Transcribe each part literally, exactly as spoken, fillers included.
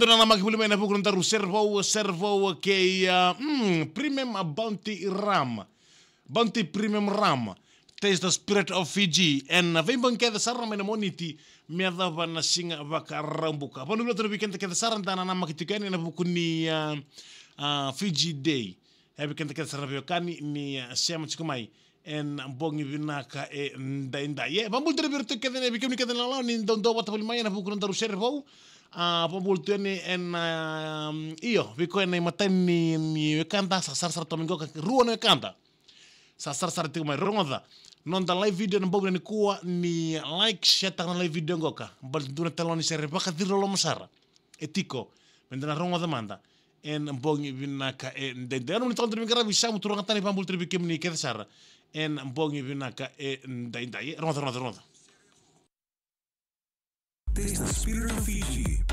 Tou nanamaki voli mai ena vuku ni nodaru sere vou, sere vou kei, ah, mm, Premium Bounty Rum. Bounty Premium Rum. Taste the spirit of Fiji. Ena veibogi kece sara mai na Moniti me yacova na Siga Vakaraubuka. Vanuinui lotu na weekend kece sara da nanamaki tiko yani ena vuku ni, ah, ah, Fiji Day. E vei keda kece sara na veiwekani ni, ah, sema tiko mai ena bogi vinaka edaidai. E, vakabula tu yani vei iratou kece na, vei kemuni kece na lalawa ni dau duavata voli mai ena vuku ni nodaru sere vou. Ah, vakabula tu yani ena, ah, io, vei koya na imatai ni, ni wekada, sa sarasara toka mai qoka, rua na wekada. Sa sarasara tiko mai, rogoca noda live video ena bogi nikua, ni like, share taka na live video qoka. Baleta dua na italanoa ni sere vakaciri loloma sara e tiko me da na rogoca mada ena bogi vinaka edaidai. Au nanuma ni toka dua na veiqaravi, sa mu turaga tani, vakabula tu yani vei kemuni kece sara ena bogi vinaka edaidai. E, rogoca, rogoca, rogoca. Taste the spirit of Fiji.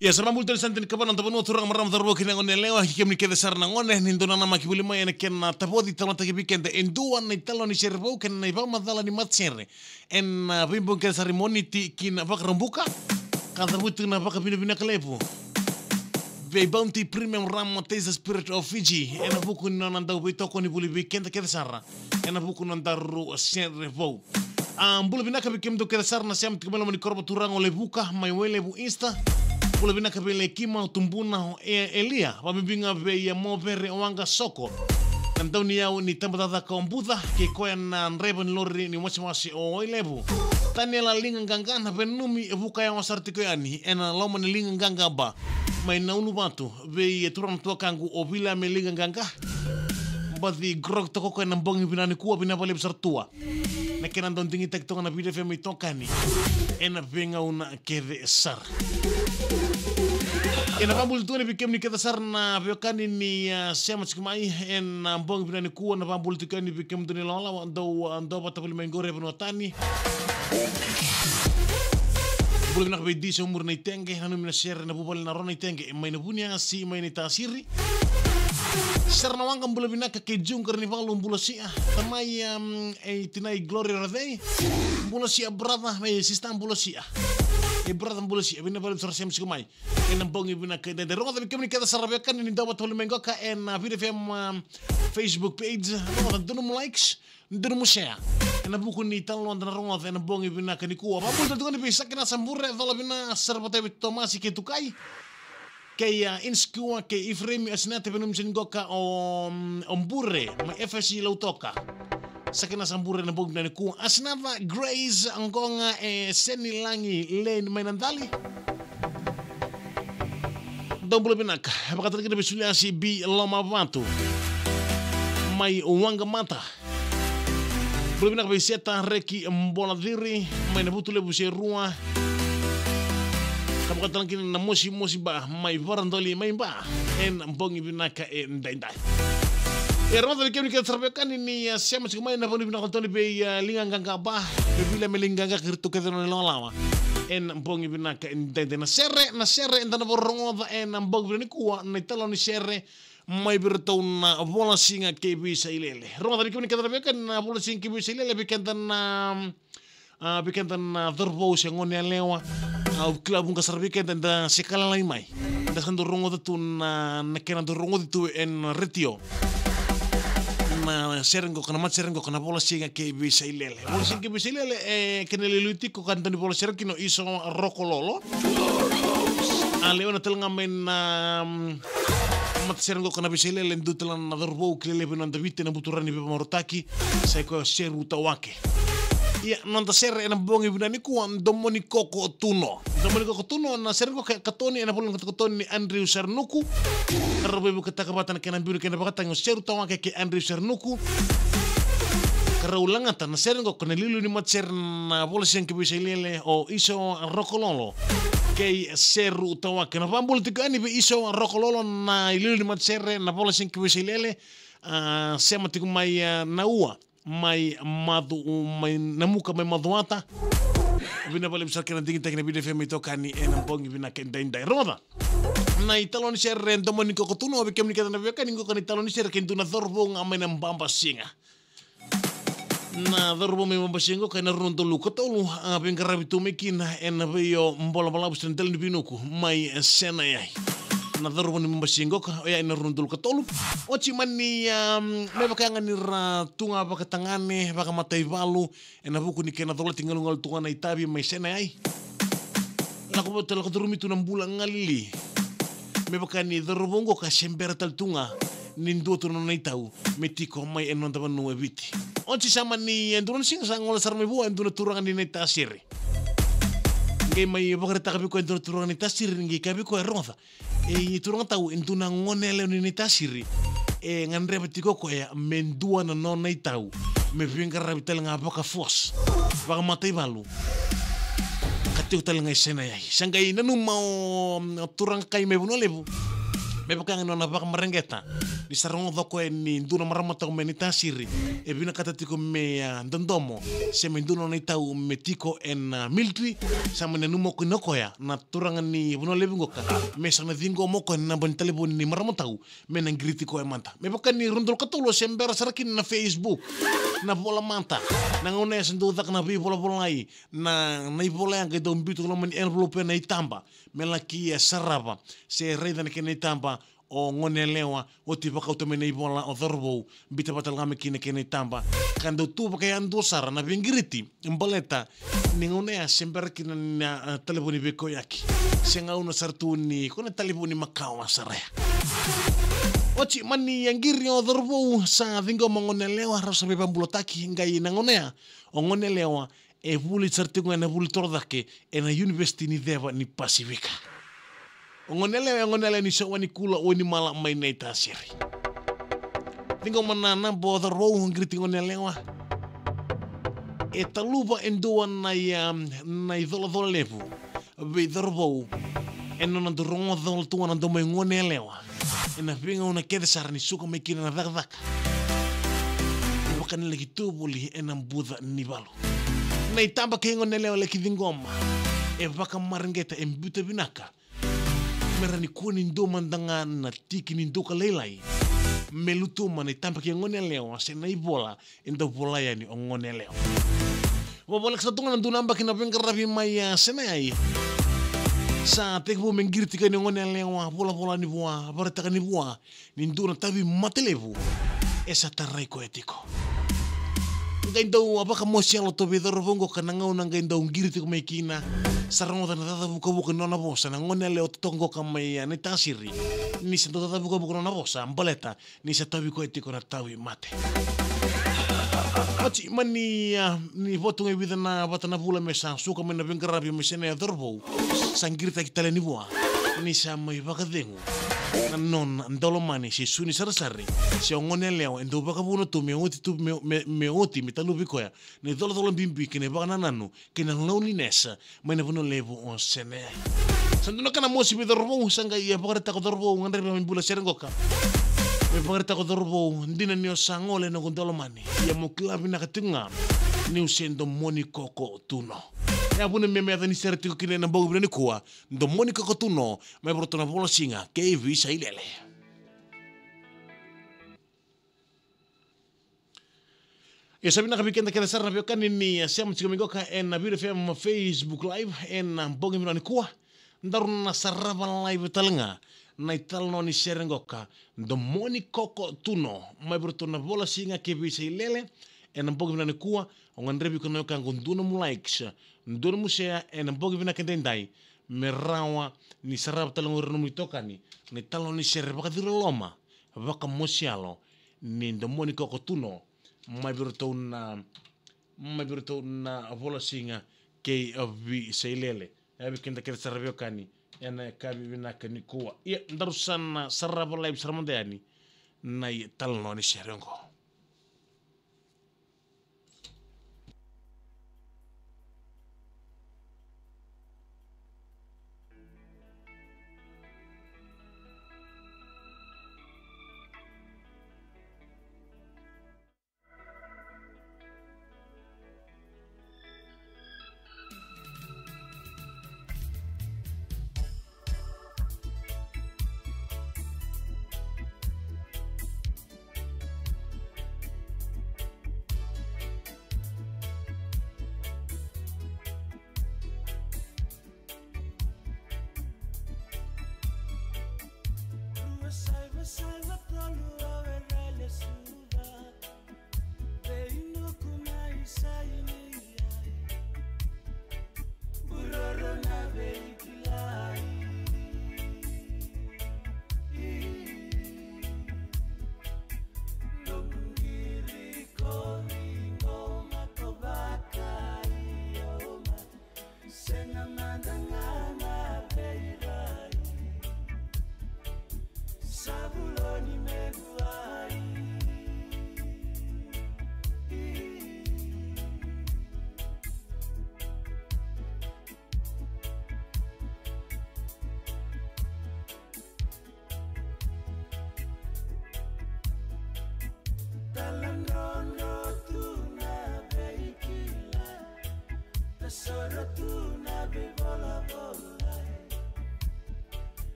Ia, sa vakabula tu yani, sa dina ka vaka na noda vanua, turaga, marama, cauravou kei na goneyalewa, kei kemuni kece sara na gone, ni dau nanamaki voli mai ena kena tavoci, talanoataki vei keda e dua na italanoa ni sere vou kei na ivakamacala ni matasere ena, ah, veibogi kece sara ni Moniti ki na Vakaraubuka. Ka cavuti tiko na vakavinavinaka levu vei Bounty Premium Rum, Taste the Spirit of Fiji, ena vuku ni nona dau veitokoni voli vei keda kece sara ena vuku ni nodaru sere vou. Ah, bula vinaka vei kemudou kece sara na sema tiko mai loma ni koro vakaturaga o Levuka mai Wailevu East. Bula vinaka vei Lekima, o Tubuna, o E-, Elia, vakabibi ga vei, ah, Movere, o Waqa Soko, na dauniyau ni tabacakacaka o Buca, kei koya na draiva ni lori ni wasewase o Wailevu. Taniela Liga Qaqa, na veinanumi e vuka yawa sara tiko yani ena loma ni Liga Qaqa Bar mai Nauluvatu, vei, eh, turaga na tuakaqu o Viliame Liga Qaqa. Baci grog toka o koya ena bogi vinaka nikua, vinaka vakalevu sara tua. Na kena dau digitaki toka na Viti F M itokani ena veigauna kece sara. Ena vakabula tiko yani vei kemuni kece sara na veiwekani ni, ah, sema tiko mai ena bogi vinaka nikua, na vakabula tiko yani vei kemudou na ilawalawa dou, ah, duavata voli mai qori e vanua tani. Bula vinaka vei Dise o Muri Naiteqe, nanumi na sere na vuvale na Ro Naiteqe mai na Vuniasi mai Naitasiri. Sere na Waqa, bula vinaka kei June Qaranivalu, bula sia. Tamai, um, e tinai Gloria Racei, bula sia brother, e sister, bula sia. E brother, bula sia, vinaka vakalevu sara sema tiko mai ena bogi vinaka edaidai. Rogoca vei kemuni kece sara na veiwekani ni duavata voli mai qoka ena Viti F M, um, Facebook page. Rogoca, dua nomu likes, dua nomu share ena vuku ni italanoa da na rogoca ena bogi vinaka nikua. Vakabula tale tiko yani vei Sakinasa Bure, Cola Vina, sere vata vei Tomasi kei Tukai, kei, ah, Insecure, kei Ifereimi Asinate, veinanumi se ni qoka o, o Bure mai F S C Lautoka. Sakinasa Bure ena bogi vinaka nikua. Asinatha, Grace, Qoqa, e Seni Lagi, Lane mai Nadali. Dou bula vinaka. Vaka tale kina vei Suliasi B Lomavatu mai Waqamata. Bula vinaka vei Seta Reki Bolaciri mai Navutulevu, Serua. Ka vaka tale kina na Mosimosi Ba mai Varadoli mai Ba ena bogi vinaka edaidai. E rogoca vei kemuni kece sara na veiwekani ni, ah, sema tiko mai, na vakavinavinaka tale vei, ah, Liga Qaqa Ba, vei Viliame Liga Qaqa kei iratou kece na nona ilawalawa ena bogi vinaka edaidai. Na sere, na sere eda na vakarogoca ena bogi vinaka nikua, na italanoa ni sere mai vei iratou na Vola Siga Kei Veisailele. Rogoca vei kemuni kece na veiwekani na Vola Siga Kei Veisailele, vei keda na, ah, vei keda na cauravou se goneyalewa. Ah, au kila vuqa sara vei keda eda se ka lalai mai, eda sa dau rogoca tu na, na kena dau rogoci tu ena retio na sere qoka, na matasere qoka na Vola Siga Kei Veisailele. Vola Siga Kei Veisailele, e kena iliuliu tiko ka dau ni vola sere kina o Iso Rokololo. A lewena tale ga mai na, mm, matasere qoka na Veisailele e dua tale na cauravou kilai levu ena noda Viti ena buturara ni veivakamautaki, sa i koya o Seru Tawake. Ia, noda sere ena bogi vinaka nikua, Domo ni Koko Tuno. Domo ni Koko Tuno, na sere qoka e katoni ena vola ni katokatoni ni Andrew Saranuku. Ka rau veivuketaka vata na kena biu, na kena vakatagi o Seru Tawake kei Andrew Saranuku. Ka rau lagata na sere qoka na iliuliu ni matasere na Vola Siga Kei Veisailele, o Iso Rokololo kei Seru Tawake. Na vakabula tiko yani vei Iso Rokololo, na iliuliu ni matasere na Vola Siga Kei Veisailele, ah, sema tiko mai, ah, Naua, mai Macu, mai Namuka, mai Macuata. Vinaka vakalevu sara kei na digitaki na Viti F M itokani ena bogi vinaka edaidai. Rogoca na italanoa ni sere Domo ni Koko Tuno, vei kemuni kece na veiwekani, qoka na italanoa ni sere kei dua na cauravou ga mai na Babasiga. Na cauravou mai Mabasiga qo ka ena rua na udolu ka tolu, a veiqaravi tu mai kina ena veio bola balavu se na dela ni vinuku mai Senayai. Na cauravou ni Mabasiga qo ka oya ena rua na udolu ka tolu. Oti mani, a, me vaka ga ni ra tu ga vakatagane, vakamataivalu, ena vuku ni kena colati galugalu tu ga na itavi mai Senayai. Lako vata, lako curumi tu na bula galili. Me vaka ni cauravou qo ka se bera tale tu ga ni dua tu na nona itau me tiko mai ena noda vanua e Viti. Oti sa mani e dua na siga sa gole sara mai vua e dua na turaga ni Naitasiri. Qai mai vakaraitaka vei koya e dua na turaga ni Naitasiri, qai kaya vei koya, rogoca. E, turaga tau, e dua na gone yalewa ni Naitasiri e gadreva tiko o koya me dua na nona itau me veiqaravi tale ga vakaforce, vakamataivalu, ka tiko tale ga i Senayai. Sa qai nanuma o, mm, turaga kai mai Vanua Levu me vaka ga ni nona vakamareqeta ni sa rogoca o koya ni dua na marama tau mai Naitasiri e vinakata tiko me, a, dodomo se me dua na nona itau me tiko ena, a, military. Sa mani nanuma o koya na turaga ni Vanua Levu qo ka me sa na ciqoma o koya na naba ni talevoni ni marama tau me na qiriti koya mada. Me vaka ni rua na udolu ka tolu se bera sara kina na Facebook, na vola mada. Na gauna ya sa dau caka na veivolavolai, na, na ivola ya qai dau biuta ko loma ni envelope na itaba me laki, e, sarava se raica na kena itaba o gone yalewa, oti vakauta mai na ivola o cauravou, biuta vata tale ga mai kina kena itaba, ka dau tu vakayadua sara na veiqiriti. Baleta ni gauna ya se bera kina na, a, talevoni veikauyaki, se gauna sara tu ni ko na talevoni makawa sara ya. Oti mani a qiri o cauravou, sa ciqoma o gone yalewa, rau sa veivakabulataki, qai na gauna ya o gone yalewa e vuli sara tiko ga ena vuli torocake ena Univesiti ni Ceva ni Pasifika. O gone yalewa e gone yalewa ni Sawanikula Wainimala mai Naitasiri. Ciqoma na naba o cauravou, qiriti gone yalewa. E taluva e dua na i, a, na icolacola levu vei cauravou ena nona dau rogoca tu ga na domo i gone yalewa ena veigauna kece sara ni suka mai kina na cakacaka. E vaka ni laki tu voli ena buca ni valu. Na itaba kei gone yalewa laki ciqoma, e vakamareqeta, e biuta vinaka me rawa ni kua ni dua mada ga na tiki ni duka lailai me lutuma na itaba kei gone yalewa se na ivola e dau vola yani o gone yalewa. Vavoleka sa tu ga na dua na yabaki na veiqaravi mai, a, Senayai. Sa tekivu me qiriti yani o gone yalewa, volavola yani vua, vakaraitaka yani vua ni dua na tauvimate levu e sa tarai koya tiko. Qai dau, a, vakamosi yalo tu vei cauravou qo ka na gauna qai dau qiri tiko mai kina, sa rogoca na cacavukavuka ni nona vosa na gone yalewa totoka qo ka mai, a, Naitasiri, ni sa dau cacavukavuka na nona vosa baleta ni sa tauvi koya tiko na tauvimate. Oti mani, a, ni vo tu ga e vica na vata na vula me sa suka mai na veiqaravi mai Senayai o cauravou, sa qiritaki tale yani vua ni sa mai vakacegu na nona daulomani se sui ni sarasara se o gone yalewa e dau vakavuna tu me oti tu, me, me, me oti, me taluvi koya na icolacola bibi kei na ivakanananu kei na loneliness mai na Vanua Levu o Senayai. Sa dua na ka na mosi vei cauravou, sa qai, e, vakaraitaka o cauravou, gadrevi me bula sere qo ka, e, vakaraitaka o cauravou, dina ni o sa gole na noqu daulomani, ia mo kila vinaka tiko ga niu se Domoni Koko Tuno. E a vuna me meca ni sere tiko kina ena bogi vinaka nikua, Domoni Koko Tuno, mai vei ratou na Vola Siga kei Visa Ilele. Ia sa vinaka vei keda kece sara na veiwekani ni, e, sema tiko mai qo ka ena Viti F M Facebook Live ena bogi vinaka nikua. Daru na sarava live tale ga na italanoa ni sere qo ka, Domoni Koko Tuno, mai vei ratou na Vola Siga kei Visa Ilele, ena bogi vinaka nikua. Au gadrevi iko na wekaqu, dua nomu likes, dua nomu share ena bogi vinaka edaidai, me rawa ni sarava tale ga o ira nomuni itokani na italanoa ni sere vakacuroloma, vakamosi yalo, ni Domoni Koko Tuno, mai vei ratou na, mai vei ratou na Vola Siga kei, a, Visa Ilele. Ia vei keda kece sara veiwekani ena yakavi vinaka nikua, ia daru sa na sarava live sara mada yani na italanoa ni sere oqo.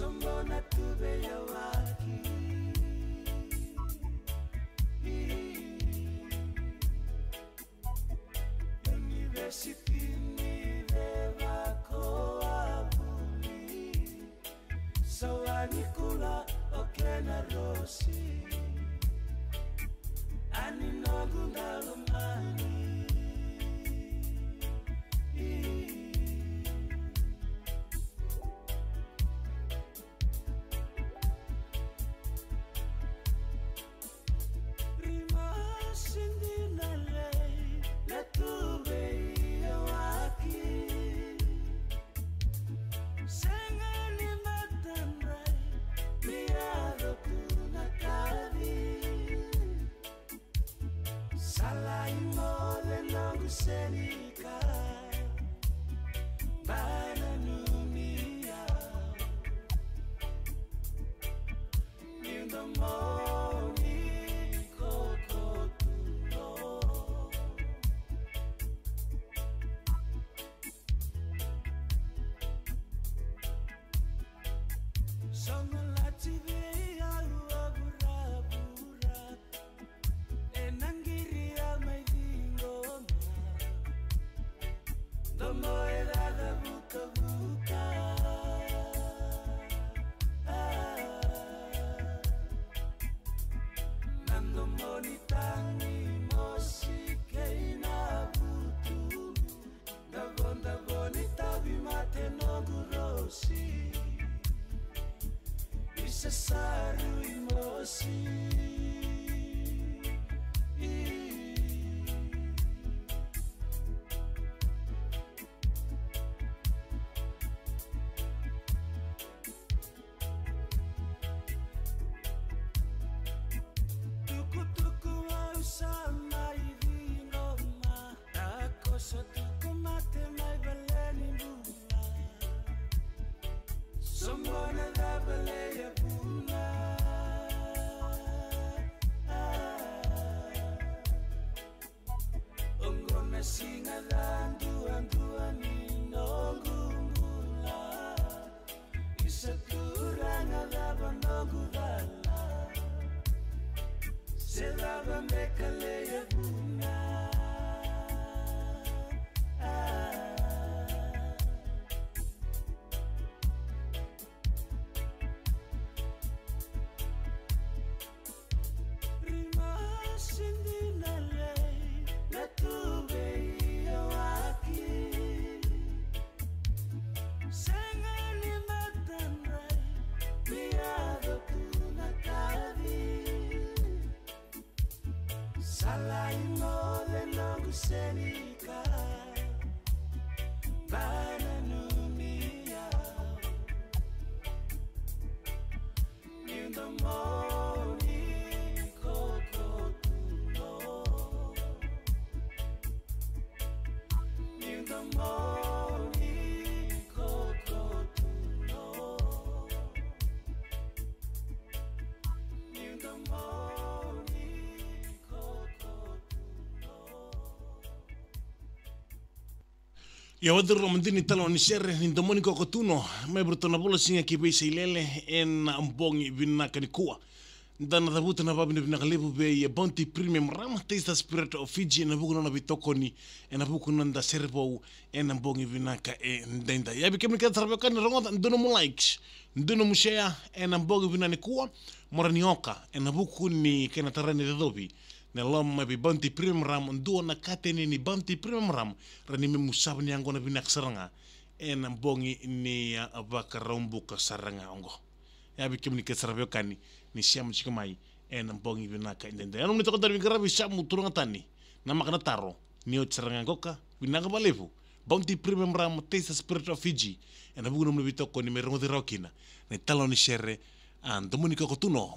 Soqo na tu veiyawaki. Univesiti ni veivakavuvuli. Sawa ni kula o kena rosi. Ani noqu dalo mani. Rima sidi na lei na tu veiyawaki. Sega ni matadrai ni yaco tu na kaci. Sa lai moce noqu senika. Bana numia. Ni domoni kokotuno. Soqo lati vei au a vuravura. E na qiri a mai ciqoma. Domo e caka vukavuka. Na domo ni tagi mosi kei na vutu. Davo, davo ni tauvimate noqu rosi. Isa saru i mosi. Tukutuku au sa mai ciqoma. A koso tuku mate mai vale ni bula. Soqo na cava lei e vuna. Oqo na siga ca duadua ni noqu bula. Isa turaga cava noqu cala. Se cava me kalei e vuna. Rima sidi na lei na tu veiyawaki. Sega ni matadrai ni yaco tu na kaci. Sa lai moce noqu senika. Bana numia. Ia, wadru na madini talo ni sere ni Domoni Kokotuno, mai vei ratou na vola siga ki vei Sailele ena bogi vinaka nikua. Da na cavuta na vavinavinaka levu vei Bounty Premium Rum, Taste the Spirit of Fiji, ena vuku na nona veitokoni ena vuku na noda sere vou ena bogi vinaka edaidai. Ia, vei kemuni kece sara vei kemuni rogoca, dua nomu likes, dua nomu share ena bogi vinaka nikua, mo rawa ni oka ena vuku ni kena tarai na icocovi. Na loma mai vei Bounty Premium Rum, dua na kateni ni Bounty Premium Rum, rawa ni memu sava ni yaqona vinaka sara ga ena bogi ni, a, Vakaraubuka sara ga oqo. Ia, vei kemuni kece sara veiwekani ni sema tiko mai ena bogi vinaka edaidai. Au nomuni toka daru veiqaravi Samu Turagatani, na maka na taro ni oti sara ga qoka. Vinaka vakalevu. Bounty Premium Rum, Taste the Spirit of Fiji, ena vuku nomuni veitokoni me rogoci rawa kina na italanoa ni sere a Domoni Kokotuno